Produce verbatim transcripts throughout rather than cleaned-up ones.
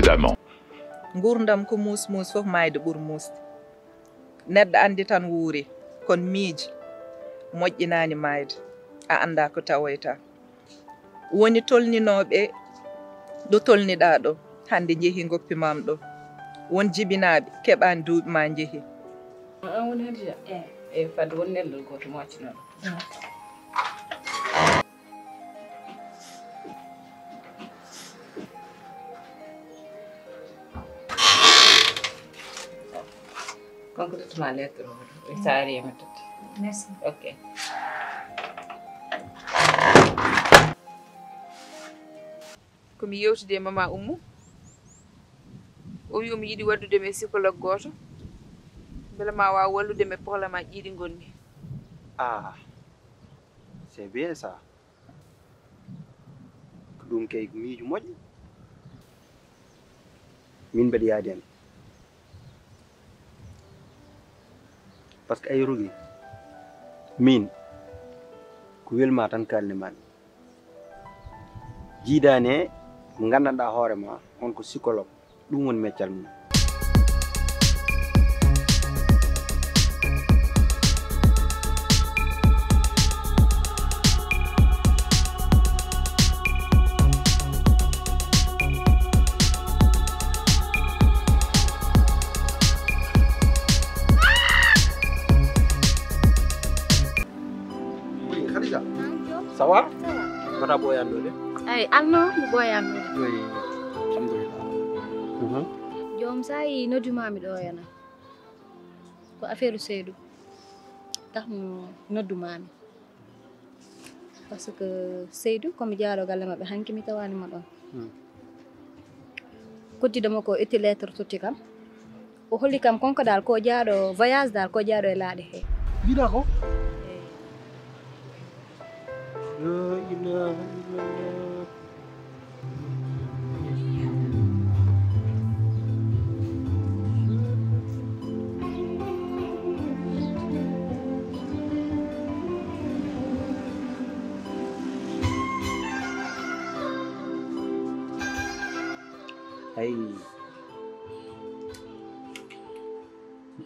Testament. Nguurndam ko muus muus, fof maayde ɓur muusde. Neɗɗo anndi tan wuuri, kono miiji moƴƴinaani maayde, a anndaa ko tawoyta. Woni tolninooɓe ɗo tolniɗaa ɗo, hannde njehii ngoppimaam ɗo. Won jibinaaɓe keɓaani duuɓi maa njehii. An woni Hadija? Eyi. Eyi, fadde won neldol gooto mo accinoɗo. Kanko tottuma lettre o, e saari e mettoto. Merci. Ok. Ko mi yewtude e mama Ummu. O wi omo yiɗi waddude mi e psychologue gooto. Mbele ma waaw wallude mi e problème aji ɗi ngonmi. Ah, c'est bien ça. Ko ɗum kay ko miijo moƴƴo. Min mbeɗa yaadi hen. Par ce que ay rogi min ko welma tan kalnimami. Jiidani e mo nganndanɗaa hoore ma on ko psychologue. Ɗum woni meccal mum. Oui, Khadija. Ça va? Mbaɗa ɓooyani ɗo de? Ay, alno mi ɓooyani ɗo de. Oui, alhamdulillah. Mhm. Joom sa yi noddumami ɗo yana. Ko affaire Seydou. Tax mo noddumami. Par ce que Seydou, ko mi jaaɗo galle maɓɓe hanki mi tawani mo ɗon. Hmm. Koddiɗo mo ko itti lettre totti kam. O holli kam konko dal ko jaaɗo voyage dal ko jaaɗo e laaɗe he. Mbiɗa ko? La ilaha illallah. Hey.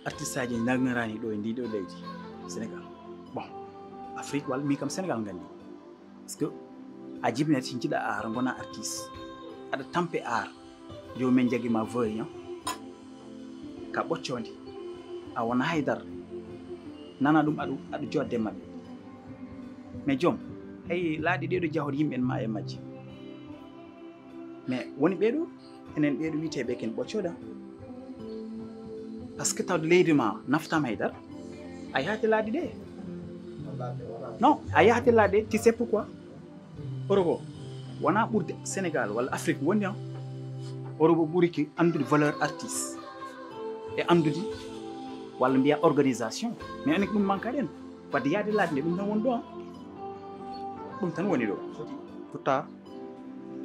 Artiste aji nangirani ɗo e ndi ɗo leydi Sénégal. Bon, Afrique walla mi kam Sénégal nganndi. Parce que a jibinat si jiɗa art, ngona artiste. Aɗa tampe art. Jomumen jaggi ma veuille, hein. Ka ɓoccondi. A wona haydara. Nana ɗum aɗu aɗu jodde maɓɓe. Mais joom, hey laaɗi ɗeɗo jahoɗo yimɓe en ma e majji. Mais woni ɓeɗo, enen ɓeɗo wiyete ɓe ken ɓoccoda. Parce que tawde leydi ma naftama haydara, a yahate laaɗi ɗe. Non, a yahate laaɗi ɗe, tu sais pourquoi? Europe o wona ɓurde Sénégal walla Afrique woni, en Europe o ɓuri ki anndude valeur artiste e anndude walla mbiya organisation. Mais anik ɗum manque aɗen. Wadde yaade laaɗi nde ɗum tan woni ɗo, en ɗum tan woni ɗo. Pourtant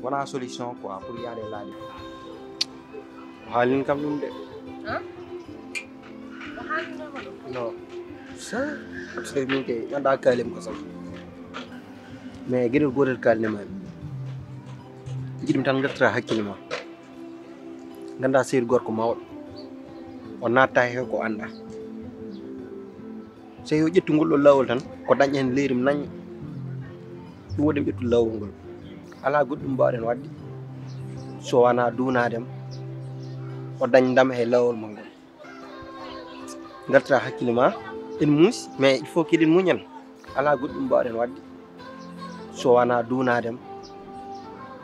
wona solution quoi pour yaade laaɗi. O haalin kam ɗum de. Hein? O haalin kam ɗum? Non. Ça, parce que min kay anda kalim ko sam. Mais gueɗel gotel kalnima mi. Jiɗmi tan gartira hakkille ma. Ganda seydi gorko mawɗo. O natta he ko anda. So yo ƴettu ngol ɗo lawol tan ko dañƴa hen leydi mo nañña. Ɗum waɗi mi ƴettu lawol ngol. Ala goɗɗum mbaɗen wadde so wona duunadem o dañ ndam he lawol mo ngol. Gartira hakkille ma en muusi mais il faut keɗen muñan. Ala goɗɗum mbaɗen wadde so wona duunadem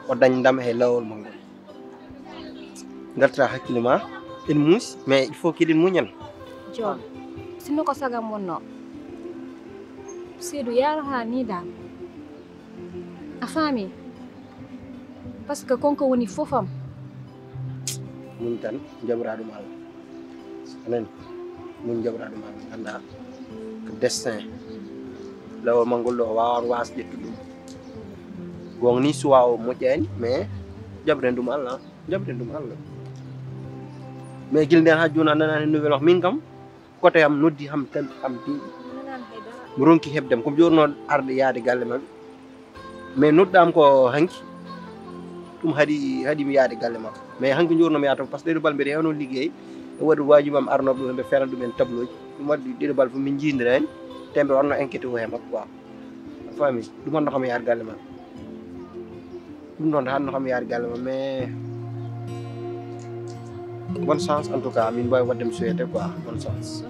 o dañ ndam he lawol mo ngol. Gartira hakkille ma en muusi mais il faut keɗen muñan. Joom, sinno ko sagam wonno. Seydou yaro ha ni dal. A faami? Parce que konko woni fof am. Muñ tan jaɓra ɗum Allah. Anen muñ jaɓra ɗum Allah. Ganda ko destin lawol ma ngol ɗo wawan was ƴettude ɗum. Gonga ni suwa o moƴƴani mais jaɓren ɗum Allah. Jaɓren ɗum Allah. Mais gila nden ha joni a nanani nouvelle wax min kam. Koto yam noddi ham tan ham deeƴi. Mi ronki heɓdem komi jooɗno arde yaade galle maɓɓe. Mais noddaam ko hanki ɗum haɗi haɗi mi yaade galle makko. Mais hanki jooni mi yaata, parce que ɗeɗo bal mbeɗa hewno liggey. E waɗi waajumam arnooɓe ɗum, ɓe feeran ɗum en tableau ji. Ɗum waɗi ɗeɗo bal fof min njiidira heen. Te mbeɗa wanno inquiété o he makko quoi. A faami? Ɗum wonno kam yaar galle ma. Ɗum noon hanno kam yaar galle ma, mais bonne chance en tout cas, min mbawi waɗde mi souhaité quoi, bonne chance.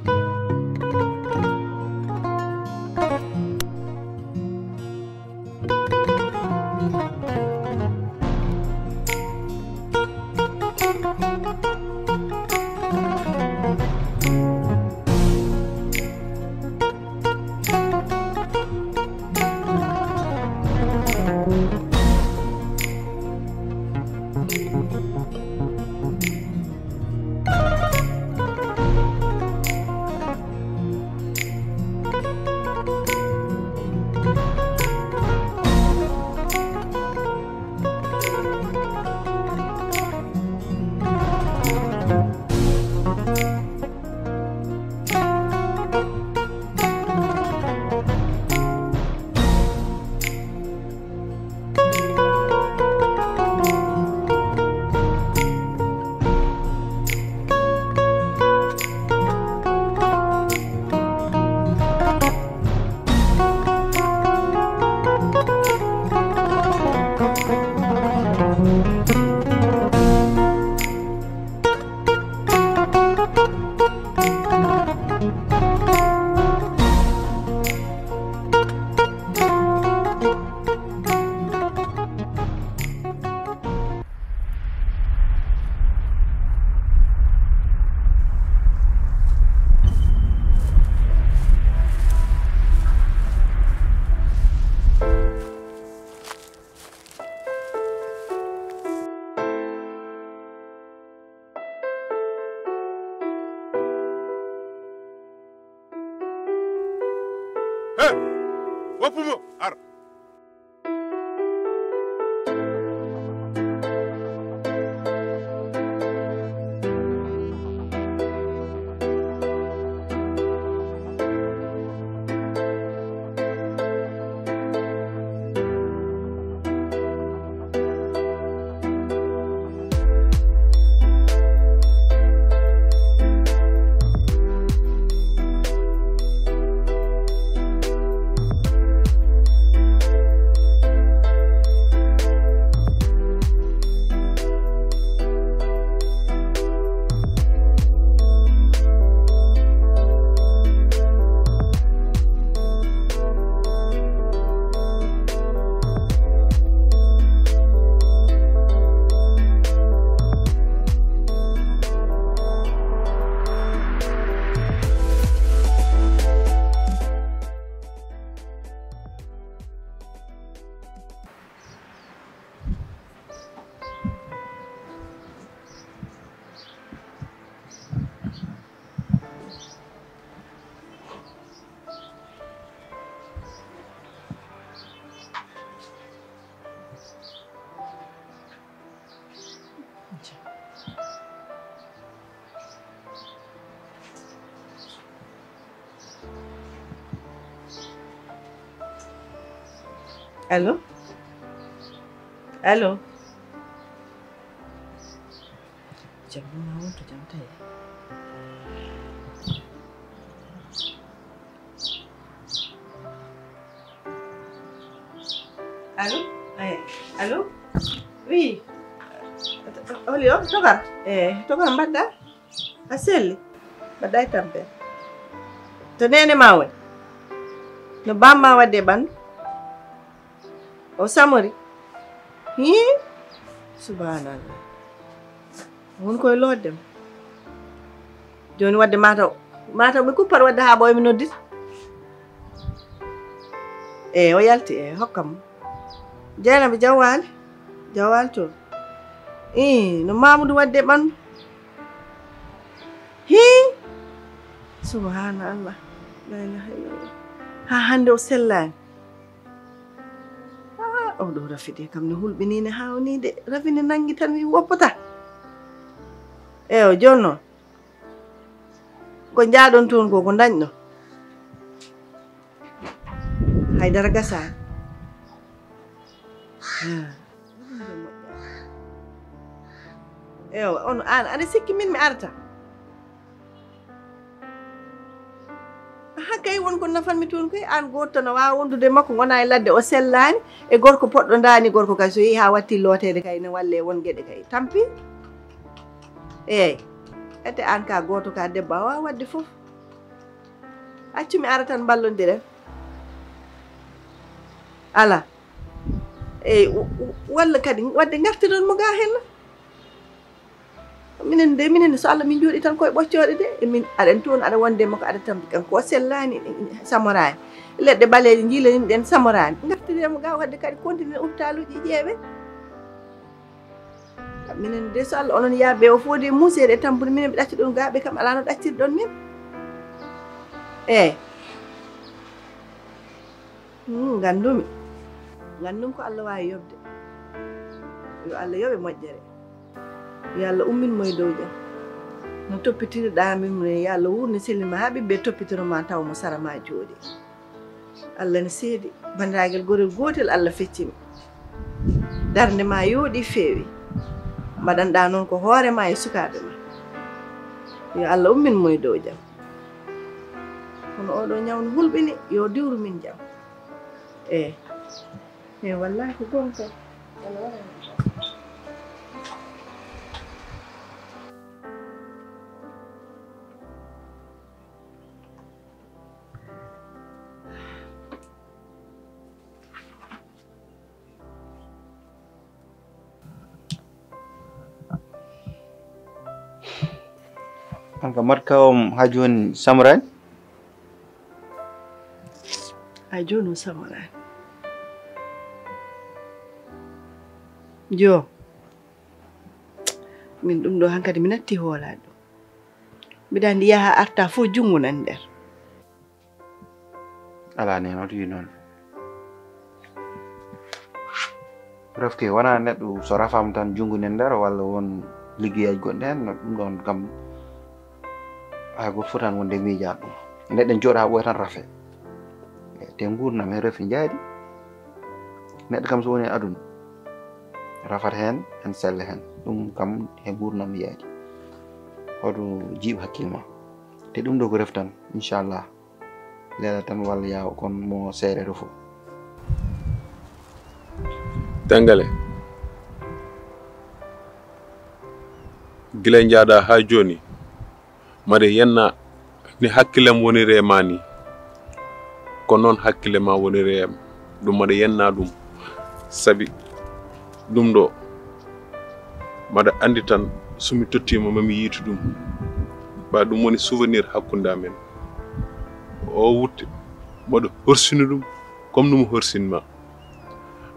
He! Woppu mo! Ar! Allo? Allo? Jam ɗum ma wonto jam tawi. Allo? Ay, allo? Oui. Holi o? Togar? Eh, Togar mbaɗɗa? A selli? Mbaɗɗa e tampere? To nene ma woni? No bamma wadde ɓandu? O samori? Hii? Subhanallah. Won koye loodde mo. Jooni wadde mataw. Mataw mi kuppat wadde haa ɓooya mi noddita. E o yalti e hokkam mo. Jeynaɓe jawwaali. Jawwaali toon. Ii, no Mamudu wadde ɓandu. Hii. Subhanallah. La ilaha illallah. Haa hannde o sellaani. Ah, oɗo rafi de kam ne hulɓinii ne haa o nii de. Rafi ne nanngi tan wi woppata. Eyo, jooni noon. Ko njaaɗon toon ko, ko ndañɗon? Haydara gasaani. Ah. Ewa, on an aɗa sikki min mi arata? Aha, kay won ko nafanmi toon kay, an gooto tan a waawa wondude e makko, ngona e ladde, o sellaani, e gorko poɗɗo ndaani, gorko kay so yehi haa watti looteede kay ne walle e won geɗe kay. Tampi? Eey. Ete an ka gooto ka debbo a waawa waɗde fof. Accu mi ara tan mballondiren. Ala. Eey, w-, w-, walla kadi waɗde ngartiron mo ga henna. Minen de, minen so Allah min jooɗi tan koye ɓoccooɗe de. E min, aɗen toon, aɗa wonde makko, aɗa tampi kanko o sellaani, samoraani. Leɗɗe ɓaleeje njiilanimɗen samoraani. Ngartiree mo ga waɗde kadi continue upitaluuji ƴeewe. Minen de so Allah onon yaaɓe o fof de muuseede e tampude minen ɓe ɗaccuɗon ga ɓe kam alaa no ɗaccirɗon min. Eey. Hmm, nganndumi. Nganndumi ko Allah waawi yoɓde. Yo Allah yoɓe moƴƴere. Yo Allah ummin mo e dow jam. No toppitiriɗaa min ne, yo Allah wuurne selli ma haa ɓiɓɓe toppitoro ma taw mo sara ma jooɗi. Allah ne seedi. Banndiraagal gorel gootel Allah feccimi. Darnde ma yooɗi feewi. Mbaɗanɗaa noon ko hoore ma e sukaaɓe ma. Yo Allah ummin mo e dow jam. Kono oɗo ñaw no hulɓini, yo diwru min jam. Eey. Eey, wallaahi ko goonga kay. An ka matka o haa jooni samraani? Haa jooni o samraani. Joo. Min ɗum ɗo hankadi mi natti hoolaade ɗum. Mbiɗa anndi yaha arta fof junngo nani nder. Alaa, nenoto yi noon. Refti wonaa neɗɗo so rafaama tan junngo nen nder walla won liggeyaaji goɗɗi heen, no ɗum ɗoon kam hay gooto fotaani wonde miijaade ɗum. Neɗɗo ne jooɗa haa ɓooya tan rafe. Te nguurndam heen refi njaadi. Neɗɗo kam so woni e aduna, rafata heen, en sella heen. Ɗum kam he nguurndam yaadi. Hoto jiiɓ hakkille ma. Te ɗum ɗo ko ref tan, inchallah. Leela tan walla yaa kon mo seereeto fof. Tengele. Gila njaaɗa haa jooni, mbaɗa yenna ni hakkille am woniri e ma ni. Ko noon hakkille ma woniri e am. Ɗum mbaɗa yenna ɗum. Sabi ɗum ɗo, mbaɗa anndi tan, so mi tottiima, ma mi yiitu ɗum. Ba ɗum woni souvenir hakkunde amen. O wutte, mbaɗa horsini ɗum, comme no mo horsini ma.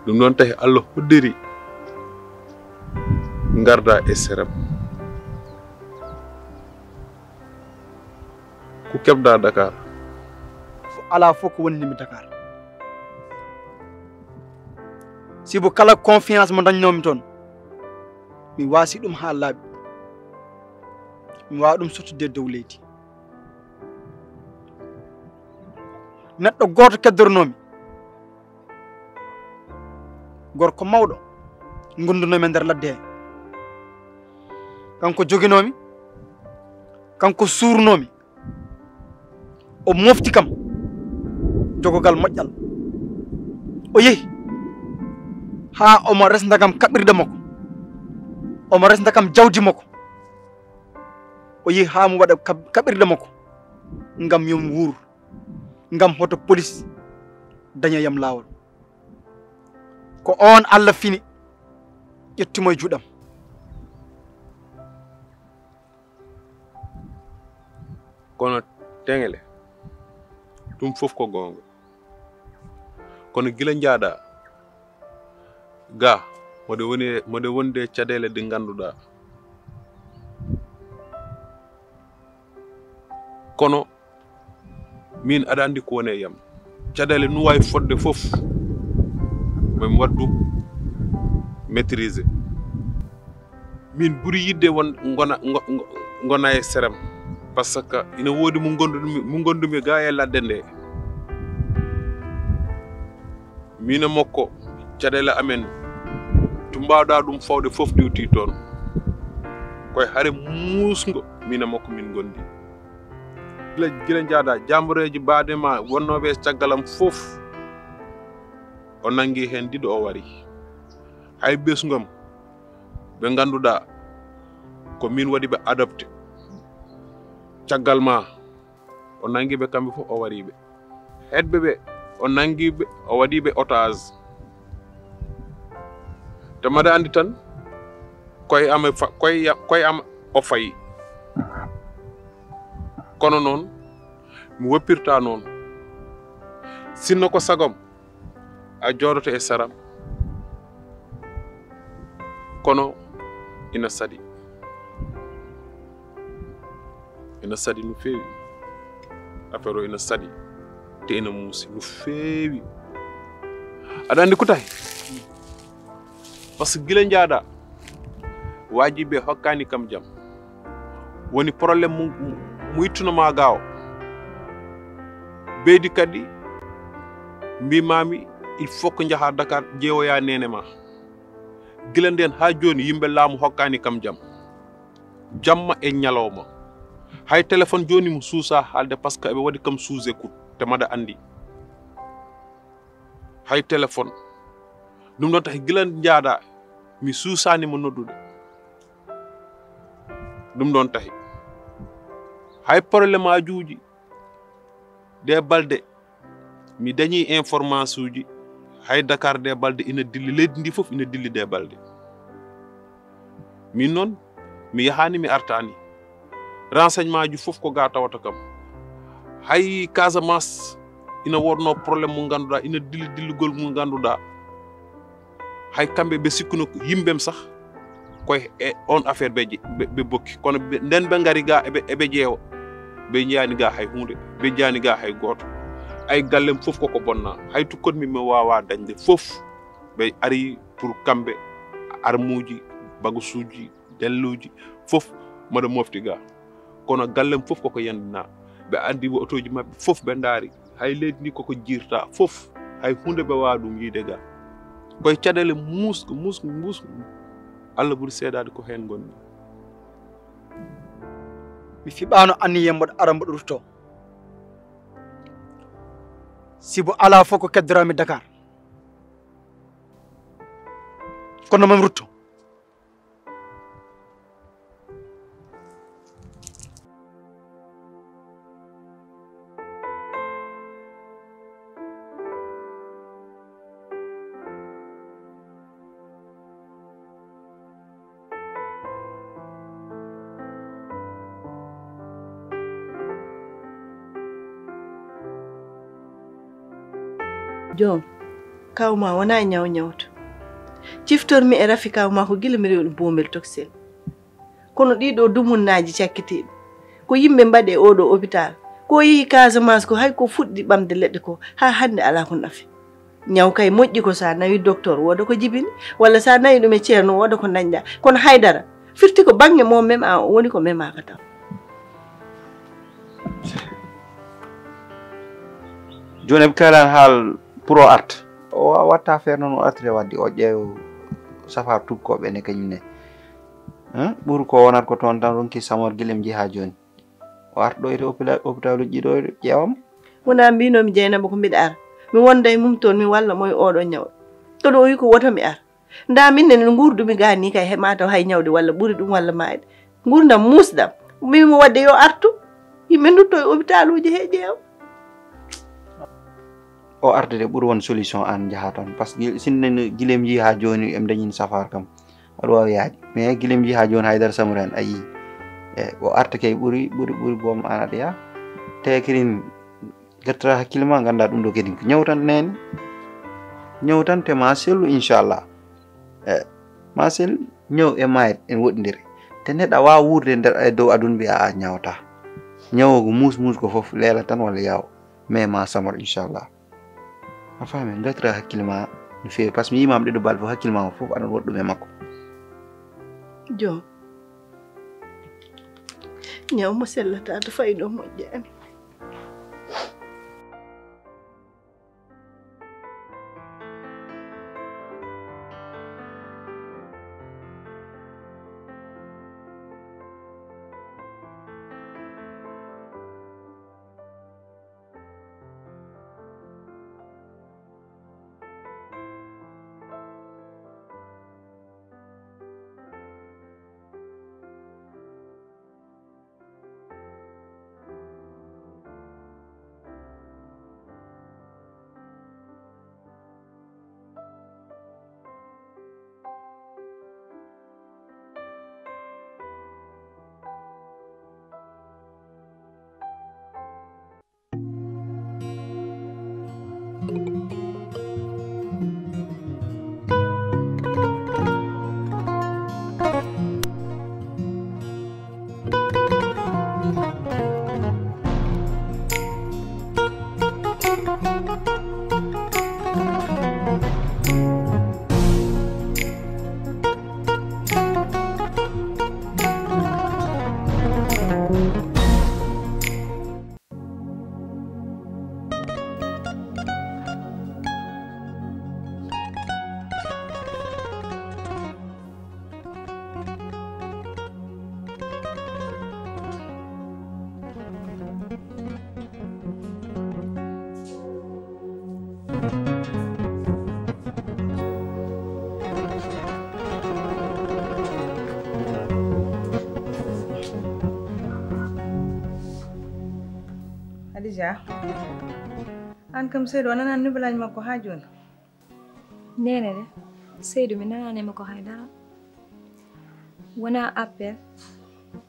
Ɗum noon tahi Allah hoddiri ngarda e seram. Ko keɓda Dakar? Alaa fof ko wonini mi Dakar. Sibu kala confiance mo dañnoomi toon, mi waasi ɗum haa laaɓi. Mi waawa ɗum sottude e dow leydi. Neɗɗo gooto keddoronoomi. Gorko mawɗo, ngondunoomi e nder ladde he. Kanko joginoomi, kanko suurnoomi. O mofti kam jogogal moƴƴal. O yehi haa omo resnda kam kaɓirɗe makko. Omo resnda kam jawdi makko. O yehi haa mo waɗa kab-, kaɓirɗe makko ngam yo mi wuur, ngam hoto polis daña yam laawol. Ko oon Allah fini, ƴettimo e juuɗam. Kono Tengele, ɗum fof ko goonga. Kono gila njaaɗa ga, mode woni, mode wonde caɗeele ɗe ngannduɗaa. Kono min aɗa anndi ko woni e yam. Caɗeele no waawi fodde fof, min waɗ ɗum maîtriser. Min ɓuri yiɗde won ngona, ngo-, ngo-, ngona e seram. Par ce que ina woodi mo ngondumi, mo ngondumi ga e ladde nde. Min e makko, caɗeele amen, to mbaawɗa ɗum fawde fof diwti toon. Koye hare muusngo, min e makko min ngondi. Gila, gila njaada, jaambareeji baade ma wonnooɓe e caggal am fof, o nanngi heen ɗiɗo, o wari. Hay ɓesngu am, ɓe ngannduɗaa ko min waɗi ɓe adopté. Caggal ma, o nanngi ɓe kamɓe fof, o wari ɓe. Heɗɓe ɓe, o nanngi ɓe, o waɗi ɓe otage. Te mbaɗa anndi tan, koye am e fa-, koye ya-, koye am o fayi. Kono noon, mi woppirta noon. Sinno ko sagom, a jooɗoto e seram. Kono ina saɗi. Ina saɗi no feewi. Affaire o ina saɗi. Te ina muusi no feewi. Aɗa anndi ko tahi? Parce que gila njaada, waajiɓe hokkaani kam jam. Woni problème mu, mu, mu ittuno ma gaaw. Ɓeydi kadi, mbimami, il faut que njaha Dakar, jeewoya nene ma. Gila nden haa jooni, yimɓe laamu hokkaani kam jam. Jamma e ñalawma. Hay téléphone jooni mo suusa haalde, parce que eɓe waɗi kam sous écoute, te mbaɗa anndi. Hay téléphone. Ɗum ɗon tahi gila njaada, mi suusaani mo noddude. Ɗum ɗon tahi. Hay problème ajuuji, ɗe balɗe, mi dañi information uji, hay Dakar ɗe balɗe ina dilli, leydi ndi fof ina dilli ɗe balɗe. Min noon, mi yahaani, mi artaani. Renseignement ji fof ko ga tawata kam. Hay Casamance ina wonno problème mo ngannduɗaa, ina dilli dillugol mo ngannduɗaa. Hay kamɓe ɓe sikkuno ko yimɓem sax, koye e on affaire ɓe je-, ɓe, ɓe bokki. Kono ɓe, nden ɓe ngari ga eɓe, eɓe ƴeewa. Ɓe njiyaani ga hay huunde, ɓe njiyaani ga hay gooto. Ay gallem fof koko bonna. Hay tukkoɗmi mi waawa dañde fof. Ɓe ari pour kamɓe, armuuji, bagasuuji, delluuji, fof mbaɗa mofti ga. Kono gallem fof koko yandina. Ɓe addi otooji maɓɓe fof ɓe ndaari. Hay leydi ndi koko jirta fof. Hay huunde ɓe waawa ɗum yiide ga. Koye caɗeele muusɗo, muusɗo, muusɗo. Allah ɓuri seedaade ko heen ngonmi. Mi fiɓaano anniye mboɗo ara mboɗo rutto. Sibu alaa fof ko keddoraami Dakar. Kono mami rutto. Joom, kawma wona ñaw ñawto. Ciftormi e rafi kawma ko gila mi rewni boomel toksel. Kono ɗiɗo dumunnaaji cakkitiiɗi, ko yimɓe mbaɗi e oɗo hôpital. Ko yehi Casamance ko hay ko fuɗɗi ɓamde leɗɗe ko, haa hannde alaa ko nafi. Ñaw kay moƴƴi ko sa nawi docteur wooda ko jibini, walla sa nawi ɗum e ceerno wooda ko dañɗa. Kono haydara, firti ko bannge mo mema o woni ko memaka tan. Jooni ɓe kalan haal pour o arta. O wa-, watta affaire noon o artire wadde o ƴeew safar tubkoɓe ne kañum ne. Hein? Ɓuri ko wonat ko toon tan ronki samor gilem ji haa jooni. O arta ɗo ete hôpila-, hôpitaluji ɗo ƴeewam. Wona mbinomi Jeynaba ko mbiɗa ara. Mi wonda e mum toon mi walla mo e oɗo ñawɗo. Kono o wi ko woto mi ar. Nda min ne no nguurdumi ga ni kay heɓa taw hay ñawde walla ɓuri ɗum walla maayde. Nguurdam muusɗam. Mbimi mo wadde yo artu. Yimɓe ndutto e hôpitaluji he ƴeewa. O arde de ɓuri won solution an jaha toon. Par ce que sinno gilem ji ha joni em dañin safar kam. Aɗa wawi yaade. Mais gilem ji ha joni haydara samori an a yii. E o arta kay ɓuri, ɓuri, ɓuri boom an aɗa yaa. Te kirin gattata hakkille ma ganda ɗum ɗo kadi ko ñaw tan nene. Ñaw tan te ma sellu inchallah. E ma sel ñaw e mayde en woɗɗidiri. Te neɗɗo a wawa wuurde nder e dow aduna mbiya a ñawata. Ñawo ko muus muus ko fof leela tan walla yawo. Mais ma samor inchallah. A faami, ngatira hakkille ma no feewi par ce que mi yimama ɗiɗo balɗe fof hakkille ma fof aɗa waɗi ɗum e makko. Joom. Ñaw mo sellata to fayi ɗo moƴƴaani. Hadija, an kam Seydou a nanani nouvelle makko ha joni? Nene de, Seydou mi nananima ko haydara. Wona appel,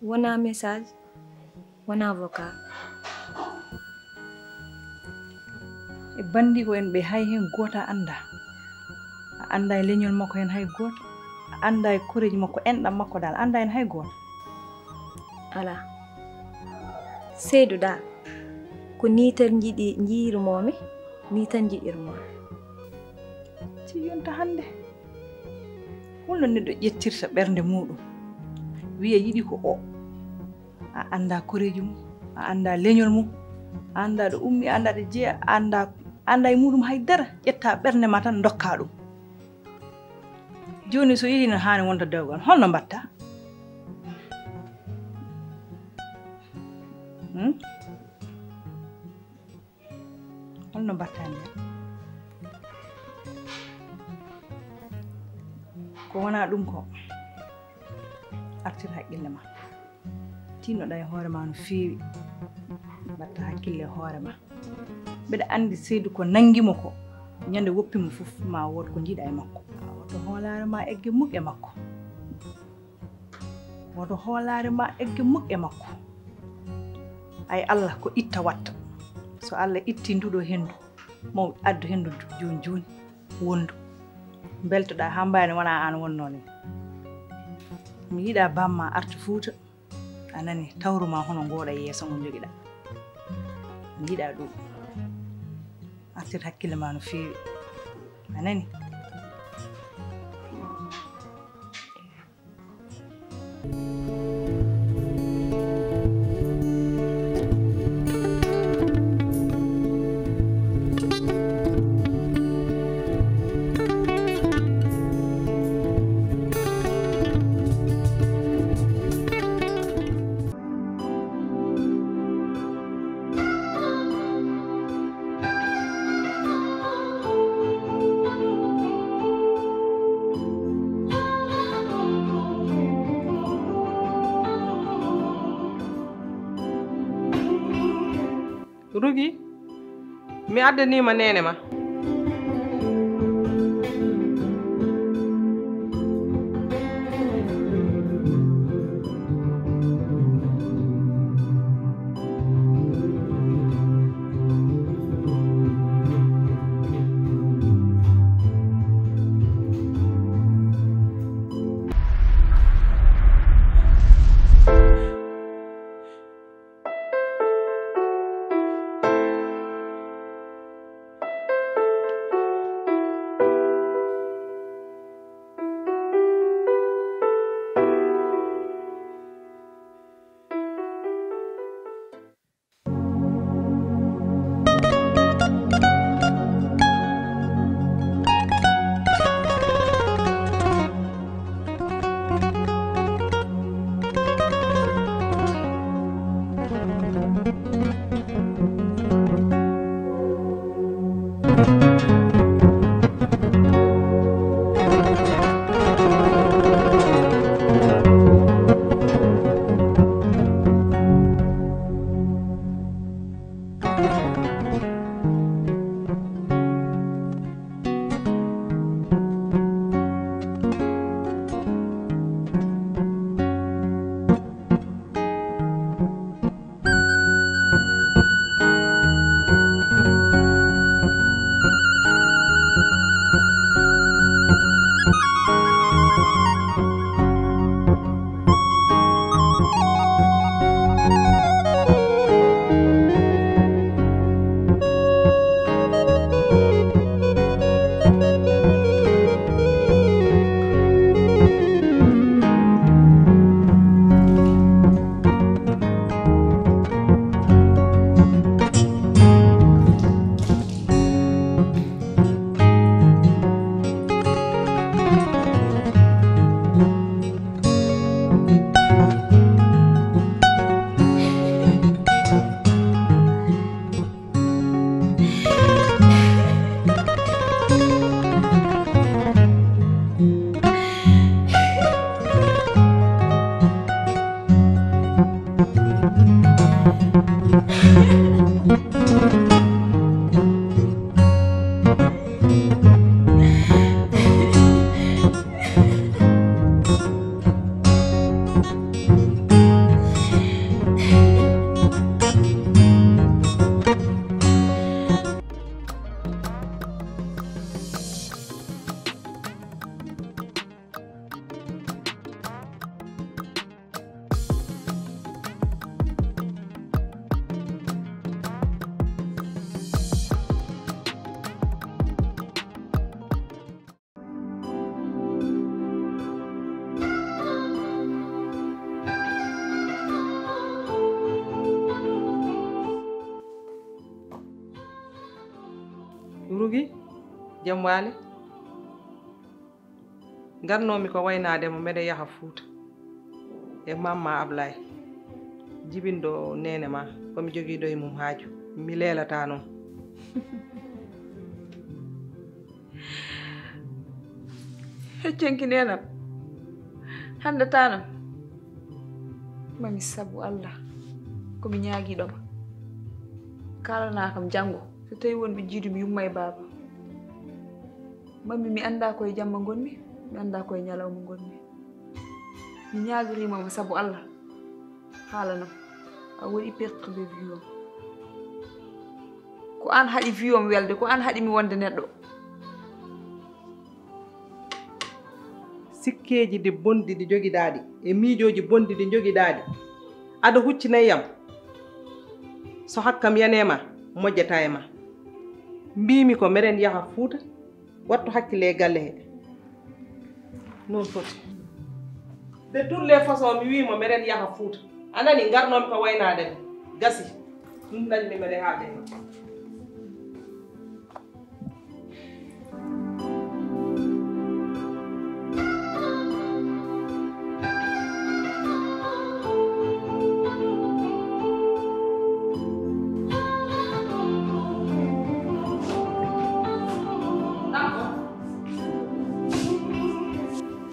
wona message, wona vocal. E bandiko en ɓe hay hen goto a anda. A anda e leñol makko hen hay goto. A anda e koreji makko, enɗam makko dal, anda hen hay goto. Ala. Seydou dal, ko ni tan jiɗi, jiirumomi, ni tan jiɗirmomi. Ci yonta hande. Holno neɗɗo ƴettirta ɓernde muɗum, wiya yiɗi ko o? A anda koreji mum, a anda leñol mum, a anda ɗo ummi, a anda ɗo jeeya, a anda, a anda e muɗum hay dara, ƴetta ɓernde ma tan dokka ɗum. Joni so yeehi no hani wonta dewgal, holno mbatta? Hmm? Holno mbatta nden? Ko wona ɗum ko, artir haqqille ma. Tinnoɗa e hoore ma no feewi. Mbatta hakkille e hoore ma. Mbeɗa andi Seydou ko nangi mo ko, ñande woppi mo fof ma wood ko jiiɗa e makko. Woto hoolaare ma egge muk e makko. Woto hoolaare ma egge muk e makko. Ay Allah ko itta watta. So Allah itti nduɗo hendu, mo addu hendu joni joni wondu. Beltoɗa ha mbayani wona an wonno ni. Mi yiɗa bamma arta Fuuta. A nani, tawru ma hono ngoɗa yeeso ngo jogiɗa. Mi yiɗa ɗum. Artir hakkille ma no feewi. A nani? Rugi, mi addaniima neene ma. Rugi, jam waali. Ngarnoomi ko waynaade mo, mbeɗa yaha Fuuta e Mamma Ablaye, jibinɗo neene ma, ko mi jogiiɗo e mum haaju. Mi leelataa noon. Heccenki neenam, hanndataa nam. Mami, sabu Allah, ko mi ñaagiiɗo ma. Kaalanaa kam janngo, so tawii won ɓe jiidumi yumma e baaba. Mami, mi anndaa ko e jamma ngonmi, mi anndaa ko e ñalawma ngonmi. Mi ñaagiriima ma sabu Allah, haalanam. A waɗi perte de vie am. Ko aan haɗi vie am welde, ko aan haɗi mi wonde neɗɗo. Sikkeeji ɗi bonɗi ɗi jogiɗaa ɗi e miijooji bonɗi ɗi jogiɗaa ɗi, aɗa huccinay yam. So hakkam yanee ma, moƴƴataa e ma. Mbiimi ko meɗen yaha Fuuta, wattu hakkille e galle he. Noon foti. De toutes les façons, mi wii mo meɗen yaha Fuuta. A nani, ngarnoomi ko waynaade mi. Gasi. Ɗum nani mi meɗe haalde ma.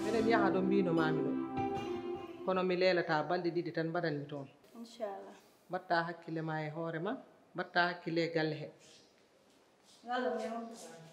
Meɗen yaha ɗo mbiino maami ɗo. Kono mi leelataa, balɗe ɗiɗi tan mbaɗanmi toon. Inchallah. Mbaɗtaa hakkille ma e hoore ma, mbaɗtaa hakkille e galle he. Yalla mi hokka.